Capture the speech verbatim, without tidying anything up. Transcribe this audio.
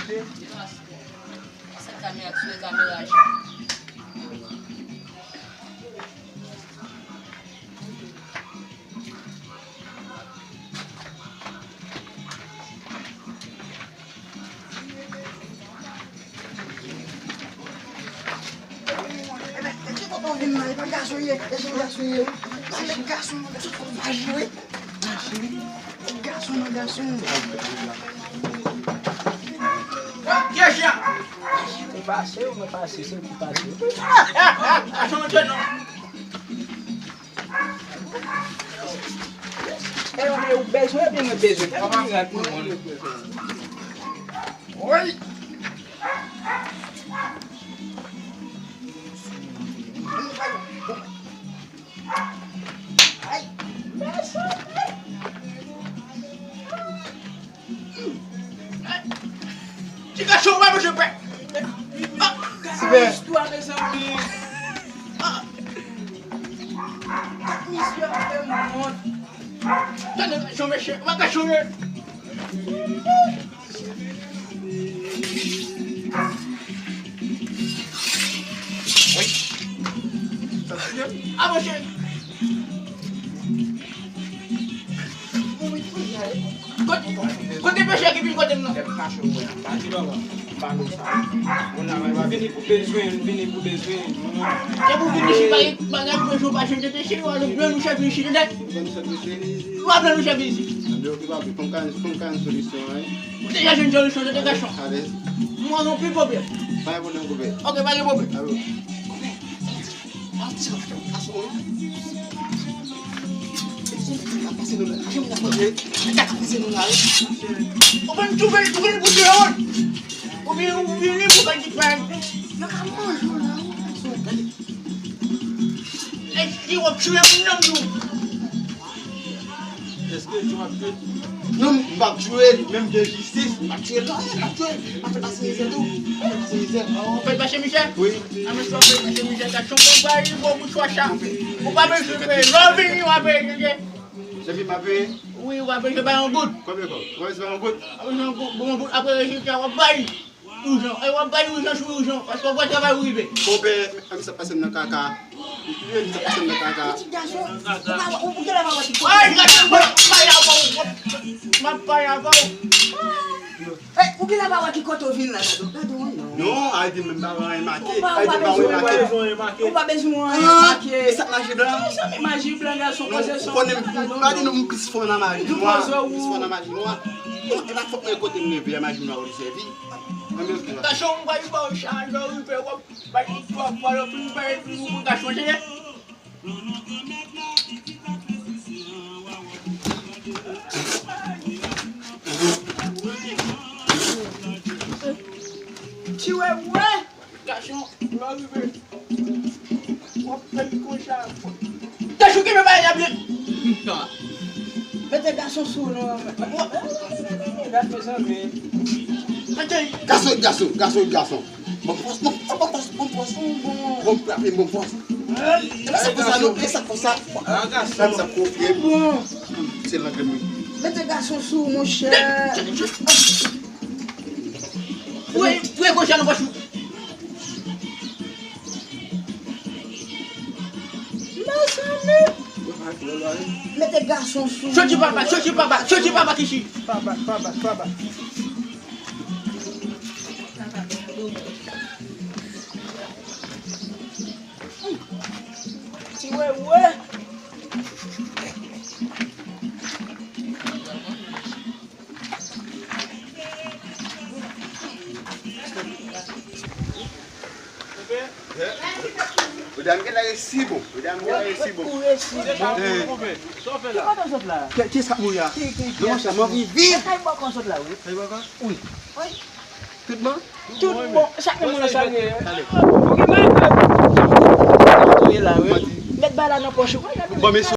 Sa kamera, sou kamera, Jean. Ebyen, e ki kote w vin la? E pa gason ye, e jan gason ye, wi. Se lè gason nan gason, fò w pa jwe. Gason nan gason. Ou pase, ou mwen pase, se ou ki pase. Gason nan non. E ou bezwen, ebyen mwen bezwen. Kèl mirak pou mwen. Woy! Ay! Ti gason, w pa bezwen pè. Ah, gade istwa, mezanmi. Ah. Gad misye ap fè m wont. Gade gason, mesye. W pa gason, mesye. Wi. Ah, mesye. Kote, kote pechè ki vin kote m nan? Vini pou bezwen, vini pou bezwen. Se pou vini chita, bagay pou bezwen pa chanje de chita, ou ap blan nou chèf isit, tande? Ou ap blan nou chèf isit. Ou deja jwenn solisyon, wi. Ou deja jwenn solisyon, tande gason. Mwen, nou pi pwoblèm. Pa gen pwoblèm, koupe. Ok, pa gen pwoblèm. Ou konn tou vin, tou vin pou deyò. Ou vin, ou vin pou bay ti pay. Yo ka manje w la, wi. Eski w ap tchwe moun nan tou? Eske w ap tchwe? Non, m p ap tchwe l, menm de jistis, m p ap tchwe l, non, m p ap tchwe l. M ap fè l pase mizè tou. M ap fè l pase mizè. Ou fè l pase mizè? Wi. A, men sa w fè l pase mizè, gason, bon, bay, bon, bouch wacha. Ou pa bezwen peye. Lè w vini, w a peye, tande? Depi m ap peye? Wi, w a bezwen bay yon goud. Konbyen kòb? Ou pa bezwen bay yon goud? Ou bezwen yon goud, bon, yon goud, apre rezilta, w ap bay. Ijan. E w ap bay ijan sou ijan, paske w wè travay ou rive. Konpè, m sa pase m nan kaka. M sa pase m nan kaka. Pitit gason, ou pa, ou, ou genlè pa wè ki kote. Ay, gason, m ap pale avè w. M ap pale avè w. Ey, ou genlè pa wè ki kote w vin la, gade w, gade w, non. Non, a di menm pa wè anyen make. Ou pa, ou pa bezwen anyen make. Ou pa bezwen anyen make. E sa k maji blan? Mezanmi, maji blan, gason, koze sa. Non, ou konnen m, gade non, m plis fò nan maji nwa. M plis fò nan maji nwa. Bon, e pa fòt mwen kote m leve a, maji nwa ou li sèvi. Gason, m pral ba w chalè, w rive, w ap bay yon twa fwa, w ap bay yon twa fwa, gason, tande? Ti wè, wè. Gason, lè w rive, w ap fè l konsa. Gason, kenbe bagay la byen. Mete gason sou nou. Gad mezanmi. Mete. Gason, gason, gason, gason. Bon fòs, non, bon fòs, bon fòs. Bon, bon, bon fòs. E sa konsa, non, e sa konsa. Sa, sa konfye. Bon. Se lang mwen. Mete gason sou, monchè. Wi, wi, konsa nou pa sou. Mezanmi! Mete gason sou. Soti papa, soti papa, soti papa kichi. Papa, papa, papa. Ti wewe. Medam gen lè resi bon. Medam gen lè resi bon. Ou resi bon. Ki kote w sot la? Ki, kiyès k ap mouri a? Non, monchè, m anvi viv. Kay bòkò w sot la, wi. Kay bòkò? Wi. Wi. Tout bon? Tout bon. Chak moun nan sa l ye. Ou gen bagay pou w la, wi. Met bagay la nan pòch ou. Bon, mesye.